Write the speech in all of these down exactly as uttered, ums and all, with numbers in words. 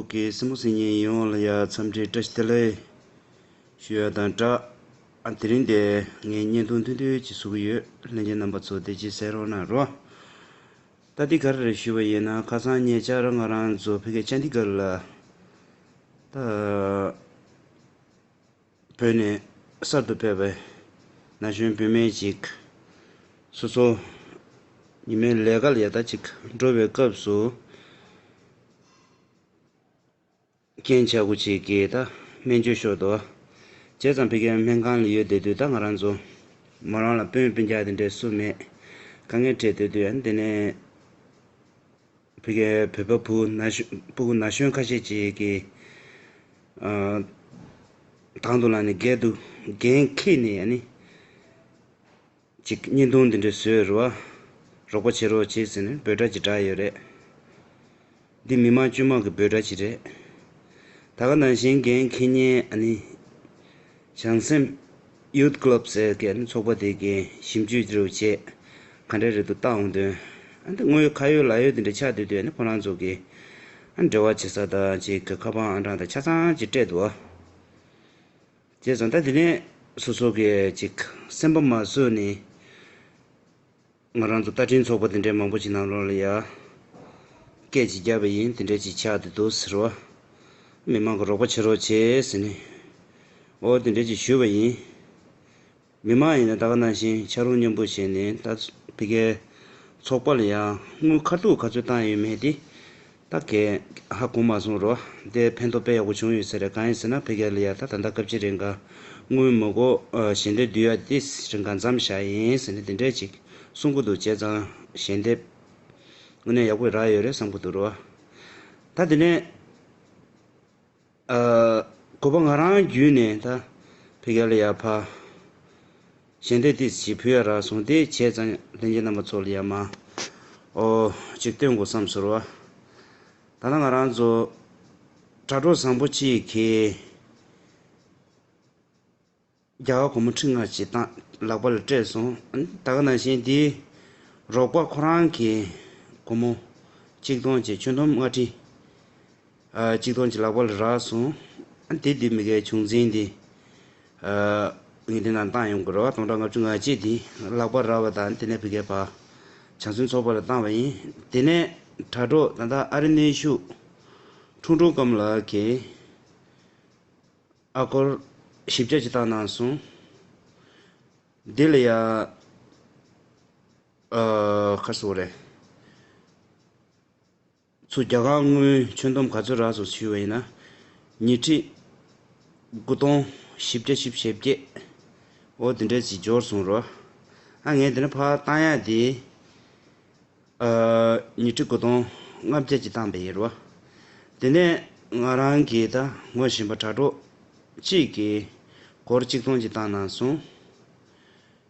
གི་སྲིན་མོ་སྲིན་ཉེ་ཡོངས་ལ་ཡ་འཚམས་འདྲི་བཀྲ་ཤིས་བདེ་ལེགས་ཞུ་ཡ་དང་སྦྲགས། ཨ་དེ་རིང་དེ་ངས་བརྙན་ཐུང་ཐུང་ཐུང་ཅིག་བཟོ་གི་ཡོད། ལྷན་རྒྱས་རྣམ་པ་ཚོ་དེ་ཅིག་གསན་རོགས་གནང་རོགས། ད་འདི་ག་རེ་རེད་ཞུས་པ་ཡིན་ན། ཁ་སང་ཉེ་ཆར་ང་རང་ཚོ་ཕ་གི་ཅན་དི་གྷར་ལ་ད། བོད་ནས་གསར་དུ་ཕེབས་པའི་ན་གཞོན་བུད་མེད་ཅིག་སོ་སོ་ཉི་མའི་ལས་ཀ་ལ་ཡ་ད་ཅིག་འགྲོ་བའི་སྐབས་སུ་རྐྱེན་ཆག་སྒོ་ཅིག་གིས་ད་སྨན་བཅོས་ཤོར་འདུག་བྱས་ཙང་ཕ་གིའི་སྨན་ཁང་ལ་ཡོད་བསྡད་དུས་ད་ང་རང་ཚོ་མོ་རང་ལ་སྤུན་སྤུན་ཀྱག་དེ་འདྲས་སུ་མེད། དཀའ་ངལ་འཕྲད་སྡོད་དུས་དེ་ནས། ཕ་གིའི་བོད་པ་བུ་ན་གཞོན་སྤུ་གུ་ན་གཞོན་ཁ་ཤས་ཅིག་གིས་ཨ། དང་དུ་ལངས་ནས་སྒེར་དུ་འགན་འཁྱེར་ནས་ཨ་ནི་ཅིག་བརྙན་ཐུང་འདི་འདྲ་བཟོས་རེད་བ། རོགས་པ་བྱེད་རོགས་བྱེད་ཟེར་ནས་འབོད་སྒྲ་ཅིག་བསྒྲགས་ཡོད་རེད། འདི་མི་མང་དཀྱུས་མ་གི་འབོད་སྒྲ་ཅིག་རེད། ད་ག་ནང་བཞིན་འགན་འཁྱེར་མཁན་ཨ་ནི། བྱང་སེམས་ཡུཐ་ཀླབ་ཟེར་མཁན་ཚོགས་པ་དེ་གའི་ཞིབ་འཇུག་རུ་བྱས། ག་འདྲ་རེད་འདུག་བལྟ་འོང་དོན། ཨ་འདི་དངོས་ཁ་ཡོད་ལག་ཡོད་དེ་འདྲ་ཆགས་བསྡད་དུས་ཨ་ནི་ཁོ་རང་ཚོ་གི་ཨ་འབྲེལ་བ་བྱེད་ས་དང་ཅིག་གི་ཁ་པར་ཨང་གྲངས་དང་ཆ་ཚང་ཅིག་སྤྲད་འདུག་ཨ། བྱས་ཙང་ད་དེ་ནས་སོ་སོ་གི་ཅིག་སེམས་པ་མ་བཟོད་ནས། ང་རང་ཚོ་བརྡ་འཕྲིན་ཚོགས་པ་དེ་འདྲའི་མང་པོ་ཅིག་ནང་ལོགས་ལ་ཡ་སྐད་ཅིག་བརྒྱབ་པ་ཡིན། དེ་འདྲ་ཅིག་ཆགས་བསྡད་འདུག་ཟེར་བ། མི་མང་གི་རོགས་པ་བྱེད་རོགས་བྱེད་ཟེར་ནས། འོ་དེ་འདྲ་ཅིག་ཞུས་པ་ཡིན། མི་མང་ཡིན་ན་ད་ག་ནང་བཞིན་ཕྱག་རོགས་མཉམ་པོ་བྱས་ནས་ད་ཕ་གིའི་ཚོགས་པ་ལ་ཡ་དངུལ་ཁ་ཐུག་ག་ཚོད་བཏང་ཡོད་མེད་དེ། ད་གས་ཧ་གོ་མ་སོང་རོ། དེ་ཕན་ཐོགས་དཔེ་ཡག་པོ་བྱུང་ཡོད་ས་རེད། གང་ཡིན་ཟེར་ན་ཕ་གི་ལ་ཡ་ད་ད་ལྟ་སྐབས་ཅིག་རིང་ག་དངུལ་མི་དགོས་ཞལ་འདེབས་བསྡུ་ཡ་དེ་རིང་ག་མཚམས་བཞག་ཡིན་ཟེར་ནས་དེ་འདྲས་ཅིག་གསུང་གི་འདུག་བྱས་ཙང་ཞལ་འདེབས་དངོས་གནས་ཡག་པོ་རག་ཡོད་རེད་བསམ་གི་འདུག་རོ། ད་དེ་ནས་ཨ་གོ་པ་ང་རང་བརྒྱུད་ནས་ད་ཕ་གི་ལ་ཡ་ཕ་ཞལ་འདེབས་དེ་ཞིག་ཕུལ་ཡ་རག་སོང་། དེ་བྱས་ཙང་ལྷན་རྒྱས་རྣམ་པ་ཚོ་ལ་ཡ་མ་ཨོ་ཅིག་སྟོན་དགོས་བསམ་སོང་རོ། ད་ལྟ་ང་རང་ཚོ་དྲ་གྲོགས་བཟང་པོ་གཅིག་གིས་རྒྱ་གར་སྒོར་མོ་ཁྲི་ལྔ་ཅིག་བཏང་ལག་པ་ལ་སྤྲད་སོང་། ད་ག་ནང་བཞིན་དེའི་རོགས་པ་ཁོ་རང་གིས་སྒོར་མོ་གཅིག་སྟོང་ཅིག་ཁྱོན་བསྡོམས་ལྔ་ཁྲི་ཨ་གཅིག་སྟོང་ཅིག་ལག་པ་ལ་རག་སོང་། དེ་དེ་མི་གའི་བྱུང་འཛིན་དེ་ཨ་ངས་དེ་ནང་བཏང་ཡོང་གི་རེད་བ། སྟོང་ཕྲག་ལྔ་བཅུ་ང་གཅིག་དེ་ལག་པ་རག་པ་དང་དེ་ནས་ཕ་གིའི་ཕ་བྱང་སེམས་ཚོགས་པ་ལ་བཏང་བ་ཡིན། དེ་ནས་དྲ་གྲོགས་ད་ལྟ་ཨ་རི་གནས་བཞུགས་ཁྲུང་ཁྲུང་སྐམ་ལགས་ཀྱིས་ཨ་སྒོར་བཞི་བརྒྱ་ཅིག་བཏང་གནང་སོང་། འདི་ལ་ཡ་ཨ་ག་རེ་ཟེར་དགོས་རེད། ཚུར་རྒྱ་གར་དངུལ་ཁྱོན་བསྡོམས་ག་ཚོད་རག་སོང་ཞུས་པ་ཡིན་ན། ཉི་ཁྲི་དགུ་སྟོང་བཞི་བརྒྱ་བཞི་བཅུ་ཞེ་བརྒྱད། འོ་དེ་འདྲས་ཅིག་འབྱོར་སོང་རོ། ཨ་ངས་དེ་ནས་ཕར་བཏང་ཡ་དེ་ཨ་ཉི་ཁྲི་དགུ་སྟོང་ལྔ་བརྒྱ་ཅིག་བཏང་པ་ཡིན་རོ། དེ་ནས་ང་རང་གིས་ད་ངོ་ཤེས་པ་དྲ་གྲོགས་གཅིག་གིས་སྒོར་གཅིག་སྟོང་ཅིག་བཏང་གནང་སོང་།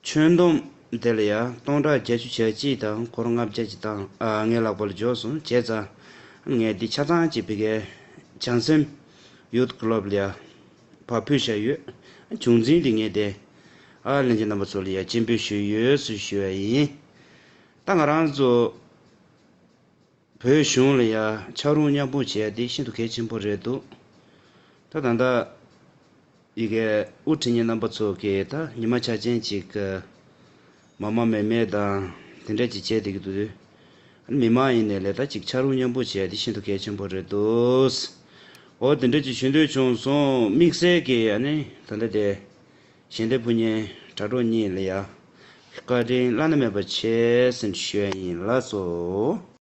ཁྱོན་བསྡོམས་དེ་ལ་ཡ་སྟོང་ཕྲག་བརྒྱད་ཅུ་གྱ་གཅིག་དང་སྒོར་ལྔ་བརྒྱ་ཅིག་བཏང་ཨ་ངའི་ལག་པ་ལ་འབྱོར་སོང་། བྱས་ཙང་ངས་འདི་ཆ་ཚང་གཅིག་ཕ་གིའི་བྱང་སེམས་ཡུཐ་ཀླབ་ལ་ཡ་ཕར་ཕུལ་བཞག་ཡོད། བྱུང་འཛིན་འདི་ངས་དེ་ཨ་ལྷན་རྒྱས་རྣམ་པ་ཚོ་ལ་ཡ་སྤྱན་འབུལ་ཞུས་ཡོད་ཟེར་ཞུ་ཡ་ཡིན། ད་ང་རང་ཚོ་བོད་གཞུང་ལ་ཡ་ཕྱག་རོགས་མཉམ་སྤུངས་བྱེད་ཡ་དེ་ཤིན་ཏུ་གལ་ཆེན་པོ་རེད་འདུག་ད་ད་ལྟ་ཡི་གེ་དབུ་ཁྲིད་མཁན་རྣམ་པ་ཚོ་གིས་ད་ཉི་མ་ཆ་ཅན་ཅིག་མ་མ་མེ་མེ་དང་དེ་འདྲ་ཅིག་བྱས་བསྡད་ཀྱི་འདུག་མི་མང་ཡིན་ནའི་ལས་ད་ཅིག་ཕྱག་རོགས་མཉམ་སྤུངས་བྱེད་ཡ་དེ་ཤིན་ཏུ་གལ་ཆེན་པོ་རེད་འདུག་འོ་དེ་འདྲ་ཅིག་ཞུ་འདོད་བྱུང་སོང་། དམིགས་བསལ་གྱིས་ཨ་ནི་ད་ལྟ་དེ་ཞལ་འདེབས་ཕུལ་མཁན་དྲ་གྲོགས་གཉིས་ལ་ཡ་བཀའ་དྲིན་བླ་ན་མེད་པ་ཆེ་ཟེར་ཞུ་ཡ་ཡིན། ལགས་སོ།